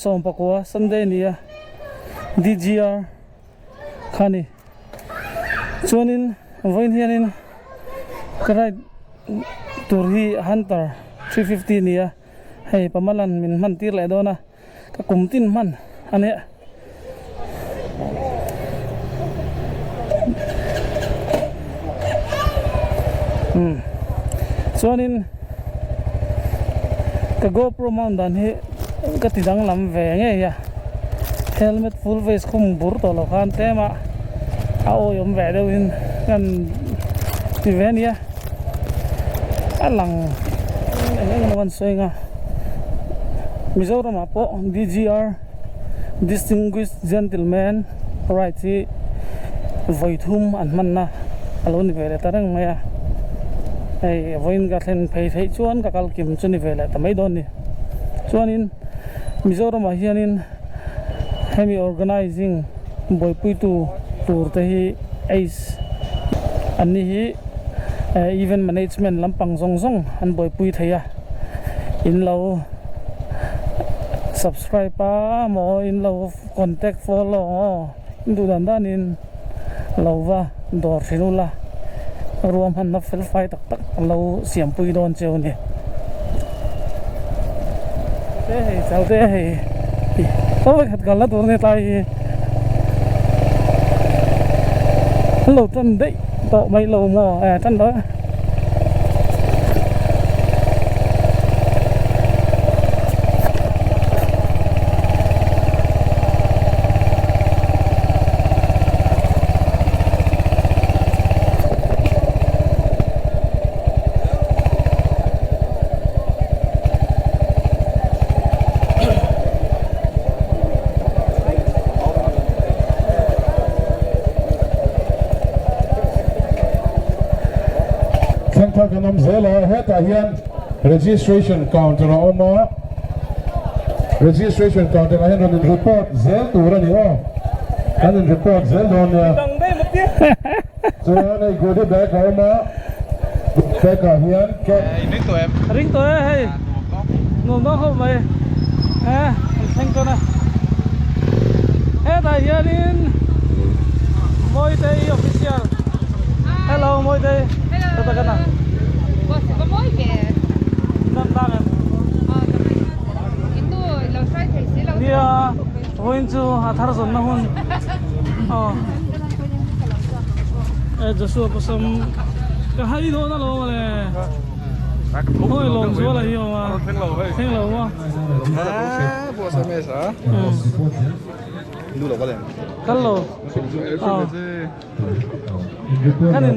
sawmpakua Sunday ni a DGR kha ni chuanin vawiin hianin ka ride tur hi Hunter 350 ni a hei Pamalan min hman tir leh dawn a ka kum tin hman a nia. Umm chuanin ka GoPro mount dan hi ka ti danglam ve ngei a helmet full face khum bur tawh loh khan tlem a a awihawm ve deuhin kan ti ve a nia a lang eng eng emaw kan sawi ang a Mizoramah pawh DGR Distinguished Gentleman Ride hi vawi thum an hmanna a lo ni ve leh ta reng mai a hei vawiin ka thlen phei theih chuan ka kal kim chu ni ve leh ta mai dawn a ni chuanin Mizoramah hianin hemi organising buaipuitu tur te hi ace an ni hi event management lampang zawng zawng an buaipui thei a in lo subscribe a maw in lo contact follow aw in duh dan danin lo va dawr thin ula ruahmanna fel fai tak tak an lo siampui dawn cheu a ni. Te hei chau te hei sawi khat kalna tur ania tlai hi an lo tan daih tawh mai lo maw e tan lo e. Thlengthar kan awm zel a, hetah hian registration counter a awm a, registration counter ah hian rawn in report zel tur a ni aw, kan in report zel dawn nia. Chuan hei goodie bag a awm a, goodie bag ah hian cap. Ring tawh em? Ring tawh e hei, nuam dawn khawp mai e, an thleng dawn a. Hetah hianin Mawitei official, hello Mawitei, ka ta ka na. Hello, mawi ve. Dam tang em? Innu lo hruai thei si lo. Nia. Vawiin chu a thar zawnna hun aw e Joshua pasam ka hai dawn a lo mawle khawi lawm zual a hi awm a thleng lo maw kal lo aw kan in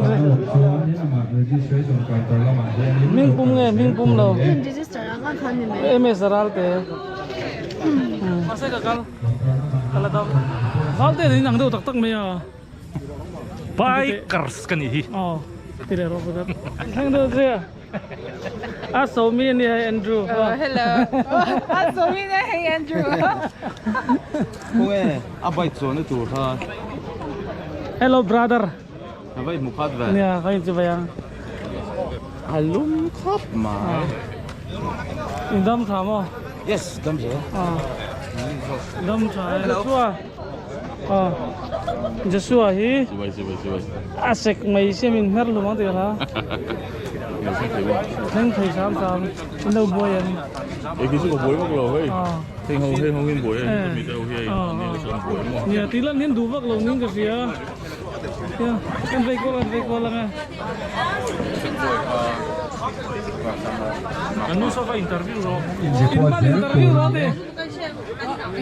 hming pum nge hming pum lo ms Ralte. Mahse ka kal ka la dam Valte in ang deuh tak tak mai a Bikers ka nih hi Aw ti leh rawh pakhat thleng deuh che a Somi a ni hei Andrew Oh hello a Somi nia hei Andrew Khawnge a bike chuanna tur kha Hello brother Ka va inhmu khat ve. Nia ka inchi vai ang. A lum khawp mai. In dam tha maw? Yes, dam zel. Dam tha e. Joshua. Aw. Joshua hi. Chibai chibai chibai. A sek mai sia min hmer hlum ang tih ka hla. Thleng thei sam sam. In lo buai em? Ei khi chu ka buai vak lo hei. Hei ho hei ho in buai em? Mi te ho hi hei an ni le chuan buai maw? Nia tih lan hian duh vak lo niin ka hria. Kan vei kual kan vei kual ang e. Kan nu saw va interview rawh. In man interview rawh ti.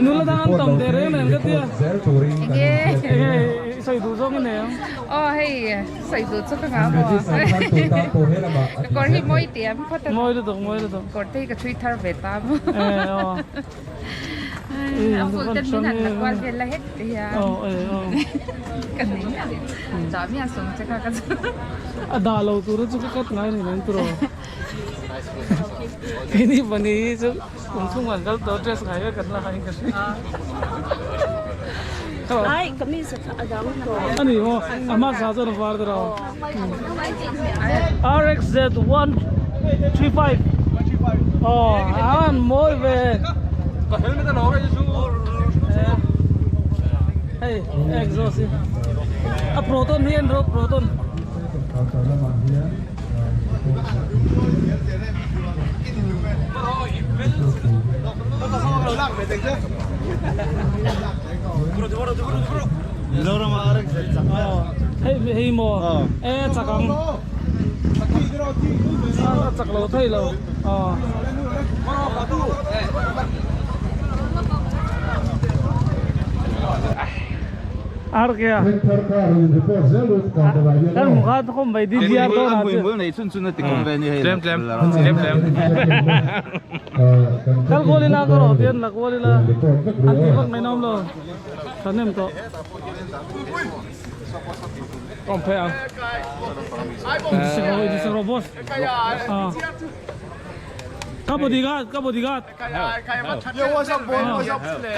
Nula dang an tam teh reng nen ka tia. Enge. Enge i sawi duh zawng i nei ang. Aw hei sawi duh chu ka ngah maw. Ka kawr hi mawi tih em phawt a. Mawi lutuk mawi lutuk. Kawr te hi ka thui thar ve ta maw. E aw. A full ten min han la kual vel la hek te hian ka nei a dah miah sawm che kha ka chu a dah lo tur chu ka cut ngai ni nen turaw keini pahnih hi chu kum thum kan kal tawh dress ngai vek kan la hain ka hria Ai kamis a dang tawh a ni maw a hmasa chuan a var deuh a RXZ 135 aw a han mawi ve. Hei exhaust hi a proton hi en rawh proton. Hei hei maw e chak ang a chak lo thei lo Arke a kan hmu kha khawm mai DDR dawn ah chu Tlem tlem tlem tlem Kal kual ila ka rawh tian la kual ila an ti vak mai nawm lo thahnem tawh. Awm phei ang. Intisik rawh boss. Ka bodyguard ka bodyguard.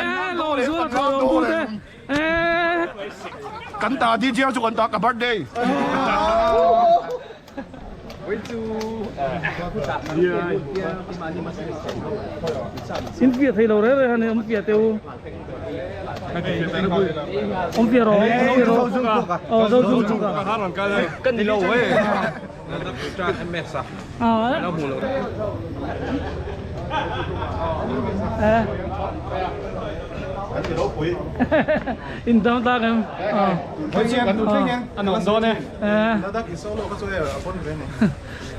Eh lawm zual a thaw lawm tu te. Eh. Kan ta DJ chu kan ta ka birthday. In piah thei lo reng reng a ni awm piah teu awm piah rawh awm piah rawh aw zo chung chuk a Kan ni lo e. Eh in dam tak em An awm dawn e. Eh.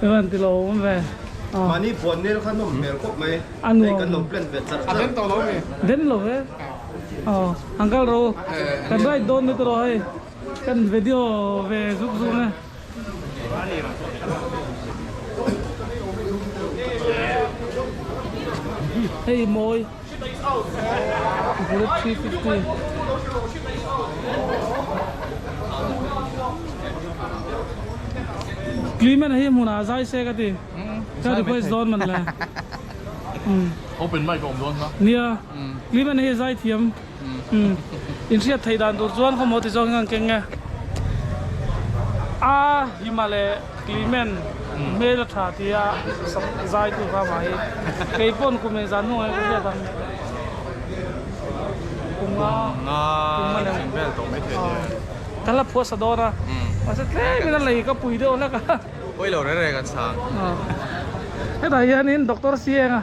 Evan ti lo awm ve. Mahni buan nel kha nawm hmel khawp mai. A nuam. Hei kan lo plan ve char char. A den tawh lo mi. Den lo ve. Aw ang kal ro. Kan ride dawn ni tawh hei. Kan video ve zuk zuk ne. Hei mawi. Bullet 350. Clement hi hmunah zai se ka ti. Ka request dawn man le. Open mic a awm dawn kha. Nia. Clement hi zai thiam. In hriat theih dan tur chuan khawmaw ti zawng hian keng e. A hima leh Clement hmel a tha tia sak zai tu kha mah hi kei pawn kum eng zan hnungah hian ka hriat ang kum nga kum nga leh vel tawh mai thei nia. Ka la phuah sa dawn a mahse tlem in a lei ka pui deuh hlek a. Pawi lo reng reng an chhang. Hetah hianin Doctor Sienga.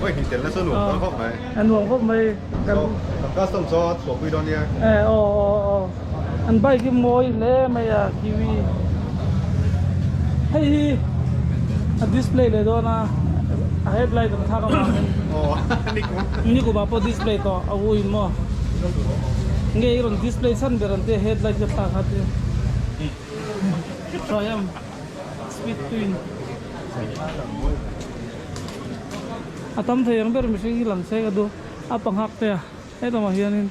Vawi hnih tel nasa nuam dawn khawp mai. A nuam khawp mai. Kan custom chu a chhuah pui dawn nia. E aw aw aw. An bike hi mawi hle mai a kiwi. Hei hi a display leh dawn a a headlight an thlak avangin. Aw nikum. Nikum ah pawh display tawh a u in maw. Nge i rawn display chhan ber an tia headlight ka thlak kha tia. Triumph. Speed twin a tam thei ang ber mihring hi lang se ka duh a panghak te a helamah hianin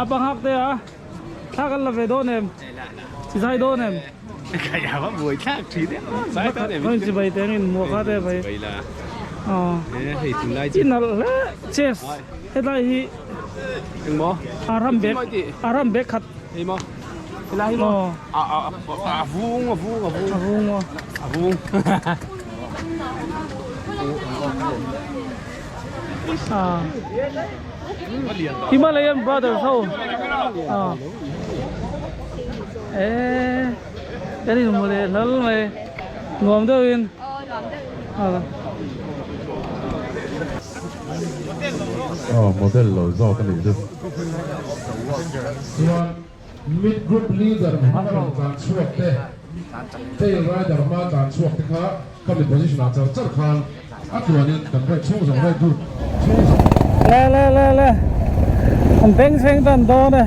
a panghak te a thla kan la ve dawn em chi zai dawn em chi bai teng in muah kha te bai i nalh hle chest. Hetlai hi Engmaw? A ram bag a ram bag khat. Hei maw? Helai hi maw? A a a vung a vung a vung. A vung maw? A vung. Ah. Himalayan Brothers ho. Ah. Eh. Kan in hmu leh hlal mai. Nuam deuhin. Aw nuam deuhin. Aw model lo zawk a nih chu. Chuan mid group leader hma rawn tlan chhuak te, tail rider hma tlan chhuak te kha khami position ah char char khan a tluanin kan ride chhung zawng ride group chhung zawng. Le le le le an beng thleng tan dawn e.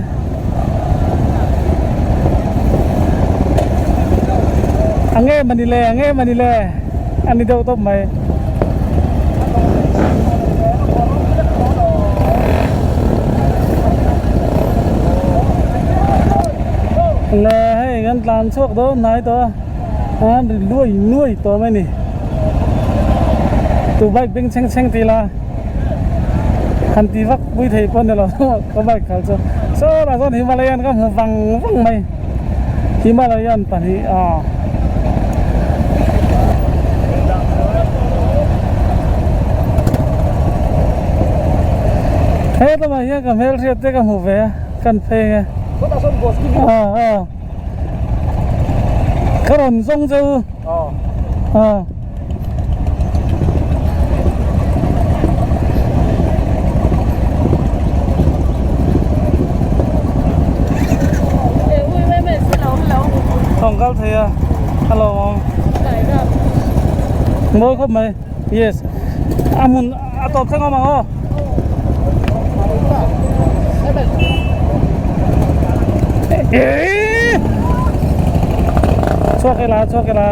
A nge mani le a nge mani le a ni deuh tawp mai. Le hei kan tlan chhuak dawn hnai tawh a an ri luai luai tawh mai ni tu bike beng chheng chheng ti la han ti vak pui thei pawh ni lo ka bike khal chu. Sawtah chuan Himalayan ka hmu vang vang mai Himalayan pahnih aw. He lamah hian ka hmelhriat te ka hmu ve a kan phei ang e. Aw aw ka rawn zawng che u aw. Thawng kal thei a hello mawi khawp mai yes a hmun a tawp thleng awm ang aw chhuak ila chhuak ila.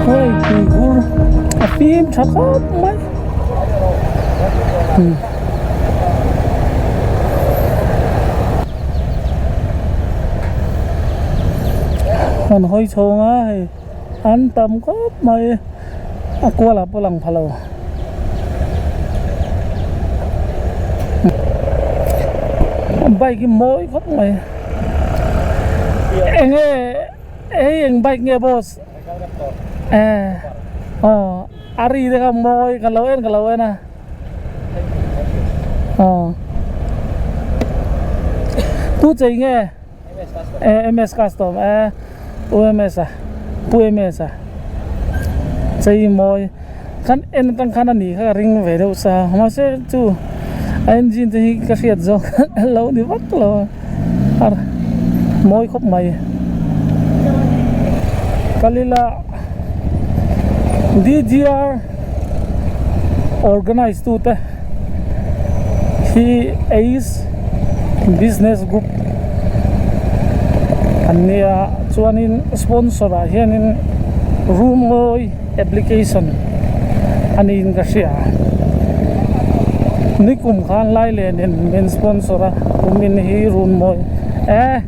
Hei tuikhur a fim tha khawp mai an hawi chhawng a hei an tam khawp mai a kual ah pawh lang pha lo. Bike hi mawi khawp mai enge hei eng bike nge boss eh aw a ri te kha mawi ka lo en ka lo en a aw tu chei nge eh ms custom eh u ms a pu ms a chei mawi kan en atang khan a ni kha ka ring ve deuh sa mahse chu a engine te hi ka hriat zawng a lo ni vak lo a mawi khawp mai kalila D_G_R organize tu te hi ace business group an nia chuanin sponsor ah hianin rungawi application a niin ka hria nikum khan lai len in min sponsor a kumin hi runmawi eh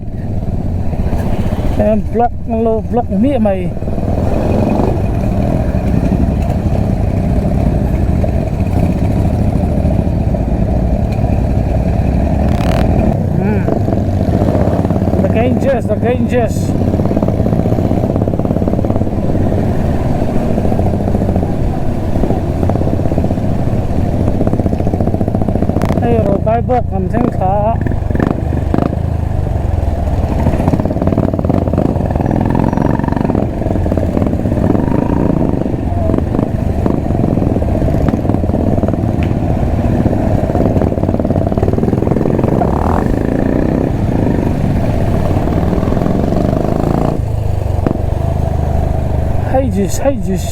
block lo block hmiah mai. The Ganges, the Ganges. Hei rawkai bawk kan thleng thla a. Hei jis hei jis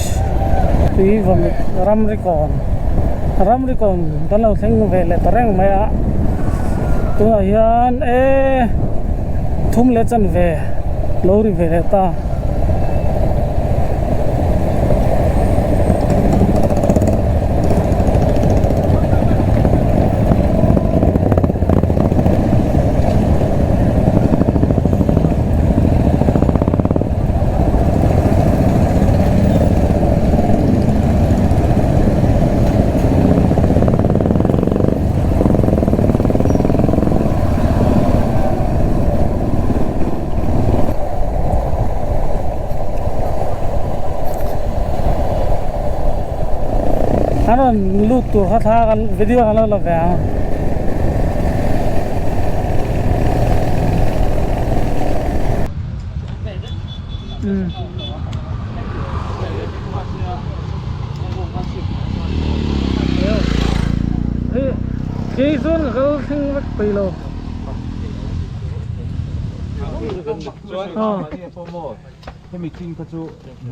tui vawmit ramri kawn ramri kawn kan lo thleng ve leh ta reng mai a tunah hian e thum leh chanve lo ri ve leh ta. An rawn lut tur kha thla kan video kan lo la ve ang. Kei chuan ka kal thleng vek peih lo. Hemi chin kha chu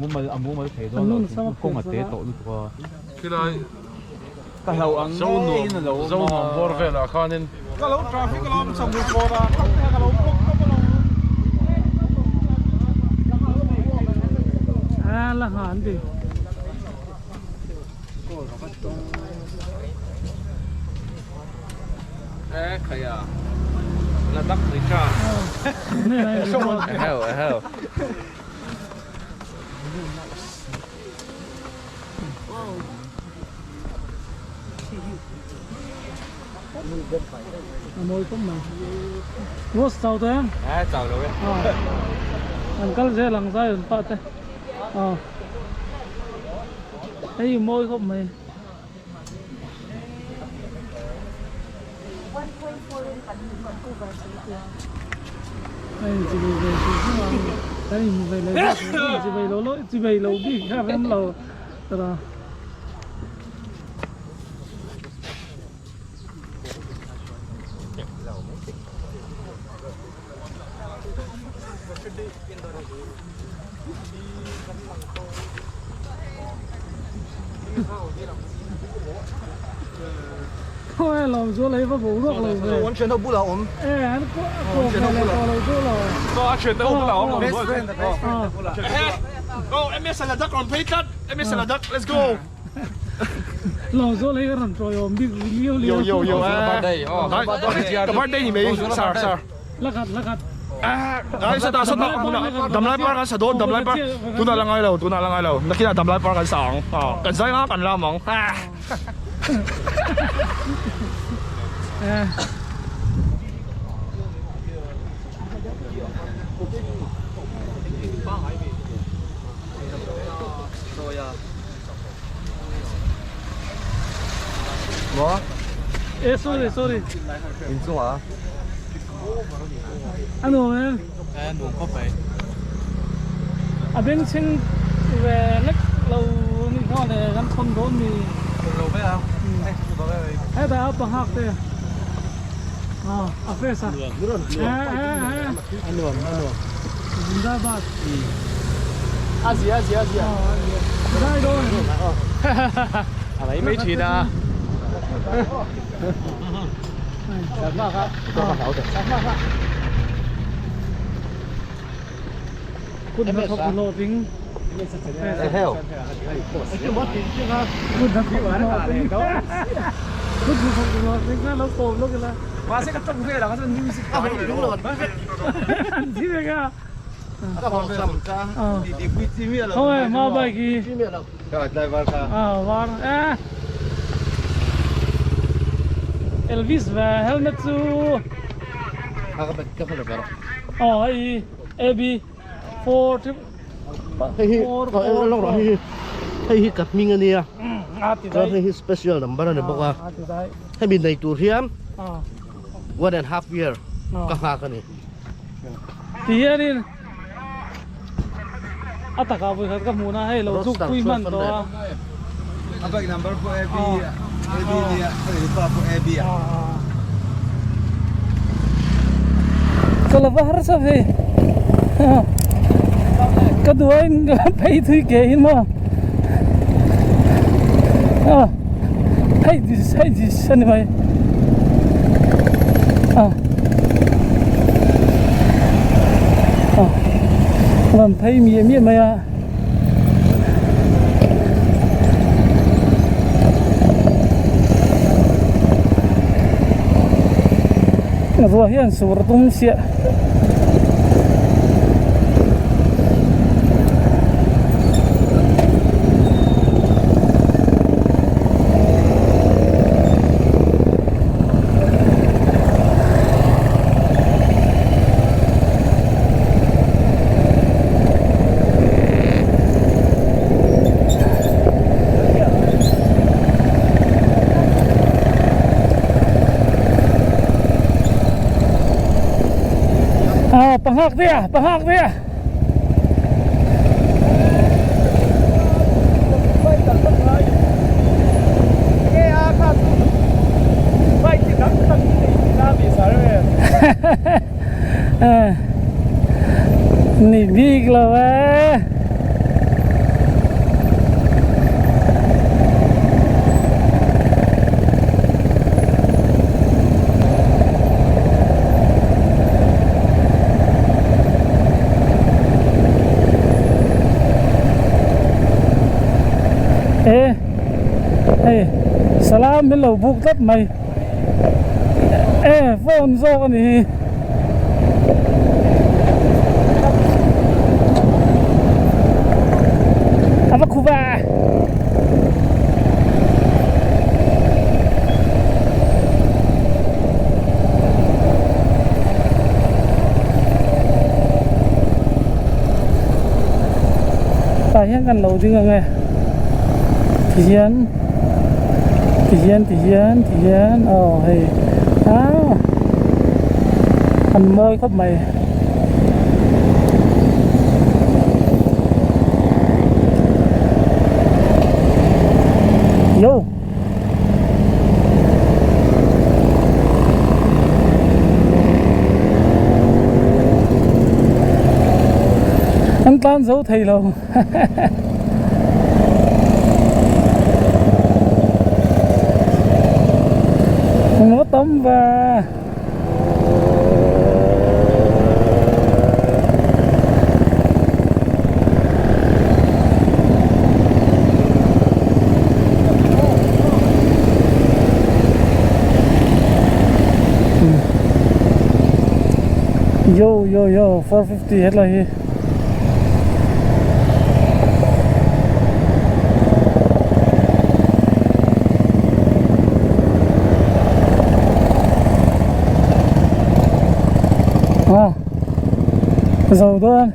mumal a mumal thei dawn lo kawng a te tawh lutuk a. Khilai Ka hlo ang ngeiin a lo awm a. Zonuam bawr velah khanin. Ka lo traffic a lo awm chho hmu pawn a, ka lo bawk tawp a lo. A la ngha an ti. E khaia Ladakh Richa. Eheu eheu. A mawi khawp mai. Rose chau tawh em? Eh chau lo e. An kal zel ang zai rawn pah te. Hei mawi khawp mai. Hei chi ve ve chu chu ang kan inhmu ve leh bik chi ve lo lo chi ve lo bik kha rem lo tara. Khawi lo chu lei va boruak lo ve. An thian ho bulah awm. E an ko ve leh tawh lo chu lo. A thian ho bulah awm. Best friend best friend bulah. Go MS Ladakh rawn phei tlat. MS Ladakh let's go. Lo chu lei rawn tawi awm bik liau liau. Yo yo yo. Ka birthday ni mai sir sir. Lakhat lakhat. Ai sata sata damlai par kan sa dawn damlai par tunah la ngai lo tunah la ngai lo nakinah damlai par kan sa ang kan zai nga kan lam ang. Maw? Eh sorry sorry. Inchung ah. A nuam em? Eh nuam khawp mai. A bengchheng ve lek lo ni kha le kan thawn dawn mi. Lo ve a. Hetah a panghak te. Ah a fresh a. Eh eh eh. A nuam a nuam. Zindabad. A zia a zia a zia. Zai dawn. A mai mai thin a. Kut hnathawk hlawhtling. Kut hnathawk hlawhtling. Kut hnathawk hlawhtling kha lo kawm lawk ila. An thi vek a. Khawnge ma bike hi. Var e. Elvis ve helmet chu. Aw hei AB 4 3 4 4 Hei hi ka hming ania chuan hei hi special number a ni bawk a hemi nei tur hian 1.5 year ka nghak a ni. Ti hianin a takah vawikhat ka hmuhna hei lo chuk pui hman tawh a. A bike number pawh AB AB nia hei pa pawh AB a. Ka la va harsa ve ka duain ka phei thui ke in maw hei hei a ni mai rawn phei miah miah mai a. Ruah hian sur tum chiah. À, panghak dia, panghak dia. Bik lo e. E hei salam min lo buk tlat mai e phone zawk a ni hi. A va khup a. Tah hian kan lo ding ang e tihian tihian tihian tihian aw hei ah an mawi khawp mai. Yo. An tlan zo thei lo. Nó tấm và Yo yo yo 450 hết rồi. À dầu đơn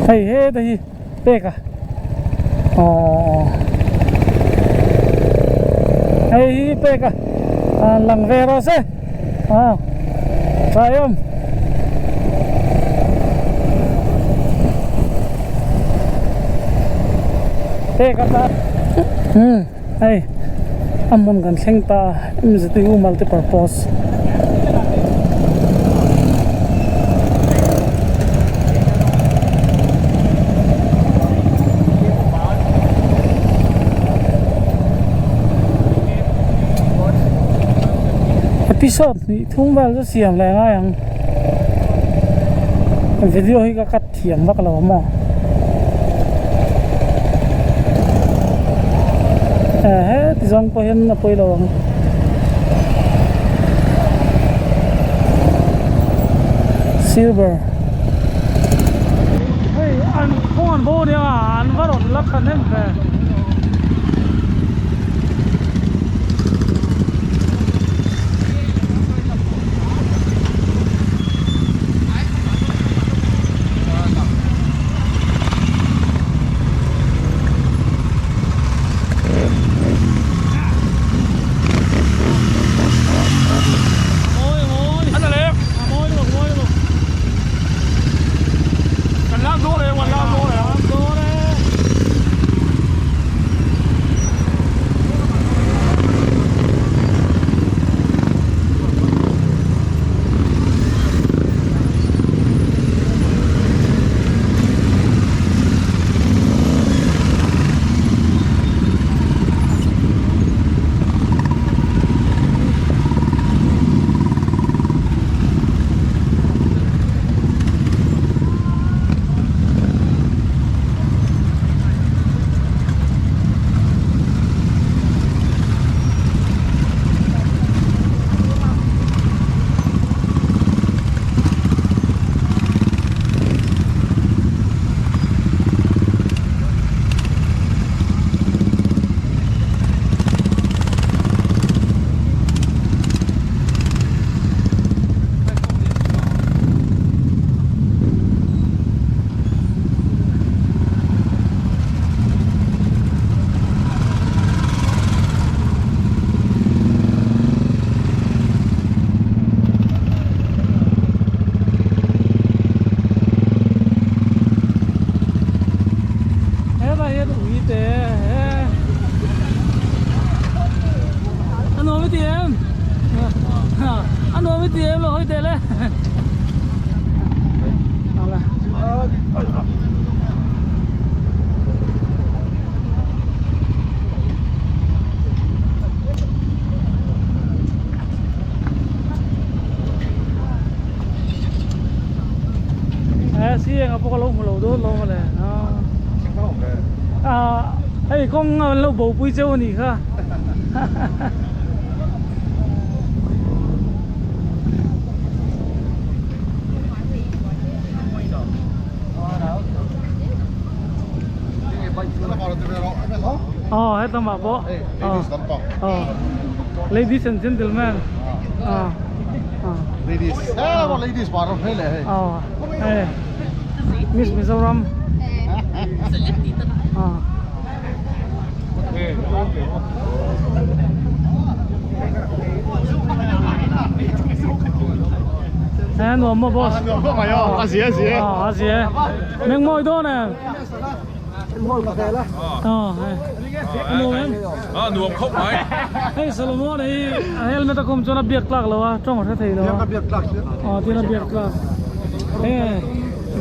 hei he te hi pek a aw hei hi pek a a lang ve rawh se a tha em pek a ta um hei a hmun kan thleng ta a MZU multipurpose. Episode hnih thum vel chu siam leh ngai ang video hi ka cut thiam vak lo maw eh heti zawng pawh hian a pawi lo ang silver hei an kawng an bo ania an va rawn la thahnem ve. lo hawi teh le. Eh si eng a pawh ka lo hmu lo dawn lo mawle ah hei kawng an lo bo pui cheu a nih kha. Oh, hetlama pawh. Oh. Ladies and gentlemen. Oh. Ladies. Eh, ladies bar hei le hei. Oh. Eh. Miss Mizoram. Oh. Eh, nuam maw boss? Nuam khawp mai aw, a zia a zia. A zia. Meng mawi dawn em? Nuam em? A nuam khawp mai. Hei Solomon hi a helmet a khum chuan a biak tlak lo a, tawng a hre thei lo a. A biak tlak chiah. Aw, tin a biak tlak. Eh,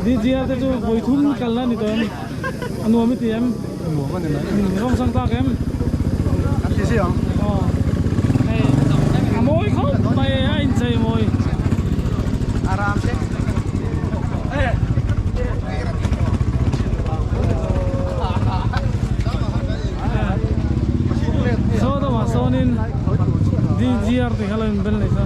DGR te chu vawi thum kalna a ni tawh em? A nuam i ti em? Nuam a ni mai. Rawng sang tlak em? An ti si ang. Aw. Hei, a mawi khawp mai a inchei mawi. A ram te. Saw dawhah sawnin DGR tih kha lo inbel nei sa.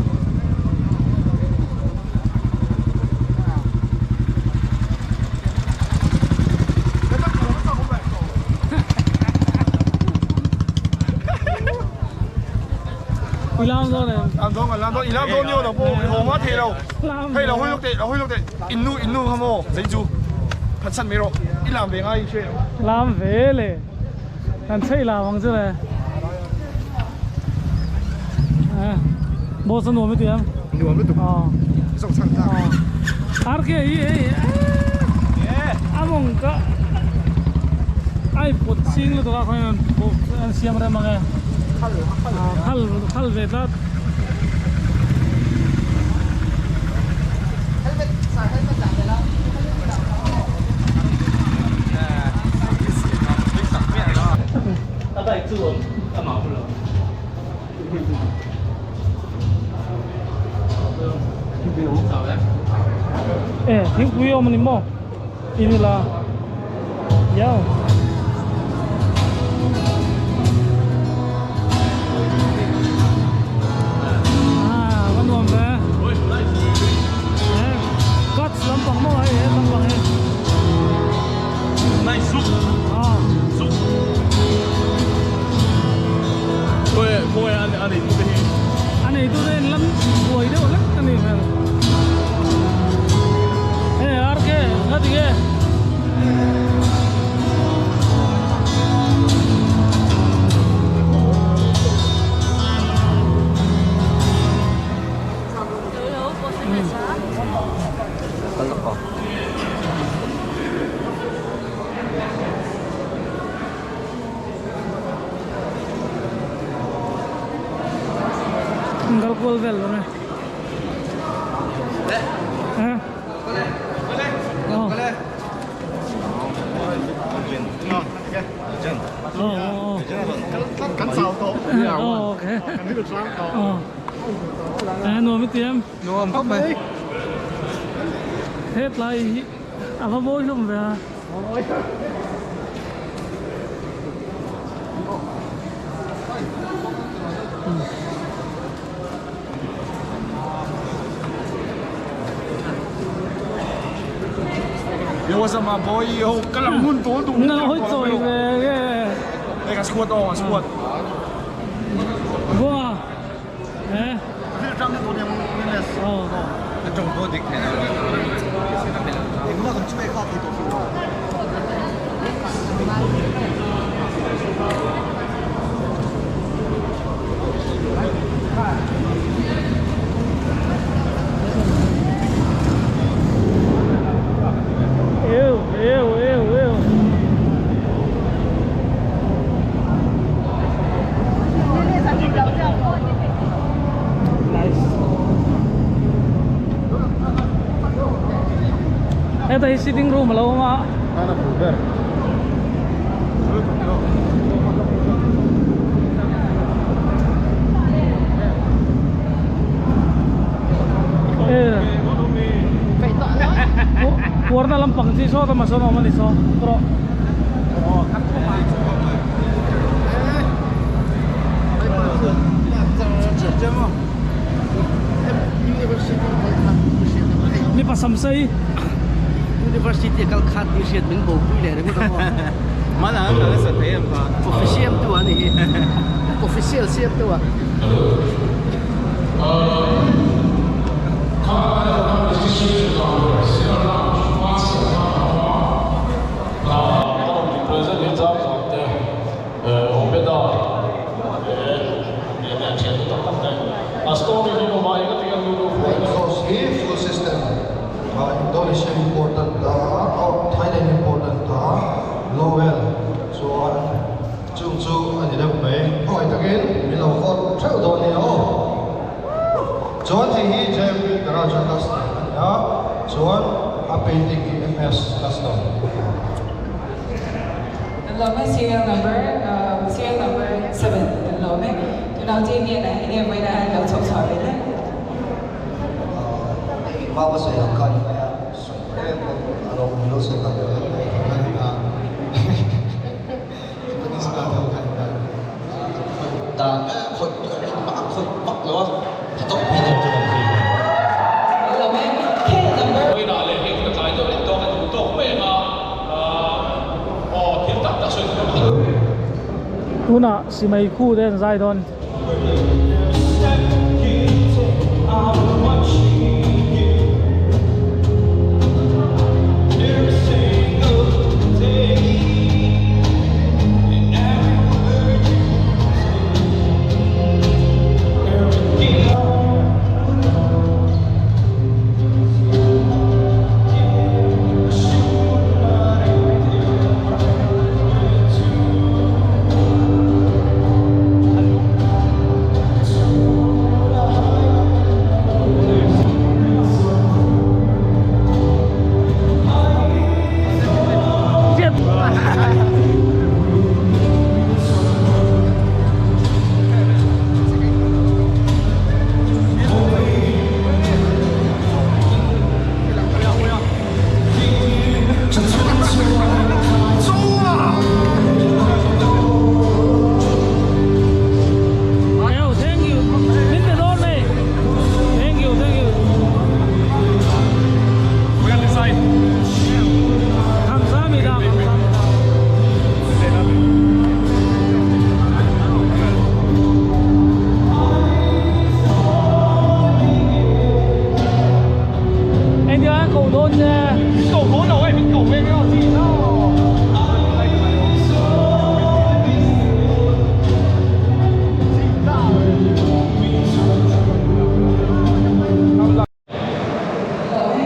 I lam dawn em? Lam dawn kan lam dawn, i lam dawn ni aw lo pawh i haw hma thei lo. Hei lo hawi lawk teh, lo hawi lawk teh. In nu, in nu kha maw zei chu phatsan mai rawh. I lam ve ngai hre lo. Lam ve le. Kan chheih lam ang chu le. Eh, boss a nuam i ti em? Nuam lutuk. Aw. Zawk chang tak. Aw. RK hi hei eh a mawng ka ai pawt ching lutuk a khawiah an siam rem ang e. Khal a khal. Khal khal ve tlat. Eh, thingpui awm a ni maw? Inila. Yo. Ah, va nuam ve. Eh, guts lampang maw hei he lampang hi. Nice soup. Ah. Soup. Khawi khawi an a nei tu te hi. A nei tu te in lam buai deuh hlek a ni hmel. Hei RK nga ti nge? Kal kual vel lo ne. Eh. Oh. Oh, oh, oh. Kan chau tawh. Oh, okay. Kan rilru tlang tawh. Oh. Eh, nuam i ti em? Nuam khawp mai. Hetlai hi a va mawi hlawm ve a. Yo what's up my boy yo ka lang hun tawl duh Na hoi chawi ve nge. Hei ka squat aw ka squat. Buanga. Eh. Oh. Eu, eu, eu, eu. Nice. Heta hi sitting room a lo awm a. Puarna lampang chi saw tama sawn awm a ni saw rawh. Mipa samsei. University kal khat ni hriat min bo pui leh ringawt a maw. Mana an kal nasa thei em kha. Coffee siam tu a ni hi. Coffee sial siam tu a. Exhaust hi full system Indonesia important ta Thailand important ta Lowell chuan chung chu a ni deuh mai. Khawngaih takin min lo vote theuh dawn nia aw. Chuan hei hi JMP Garage a custom a ni a, chuan a painting hi MS custom. Kan lawm e serial number serial number 7 kan lawm e tunau Damien a enge vawiin a lo chhoh chhuah ve le. Mama sawi ang kha ni mai a, sawi reng pawh a lo awm lo sawi kha ni mai a, Japanese pa tho kha ni mai a. Dan khawih a khawih vak lo a, tha tawk mai deuh chu kan zui ve. Vawiinah leh hei hun a tlai deuh lek tawk a duh tawk mai ang a, aw thil tak tak sawi tur pakhat. Tunah Simei khu te an zai dawn.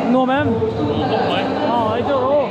Nuam em? Aw ei deuh rawh.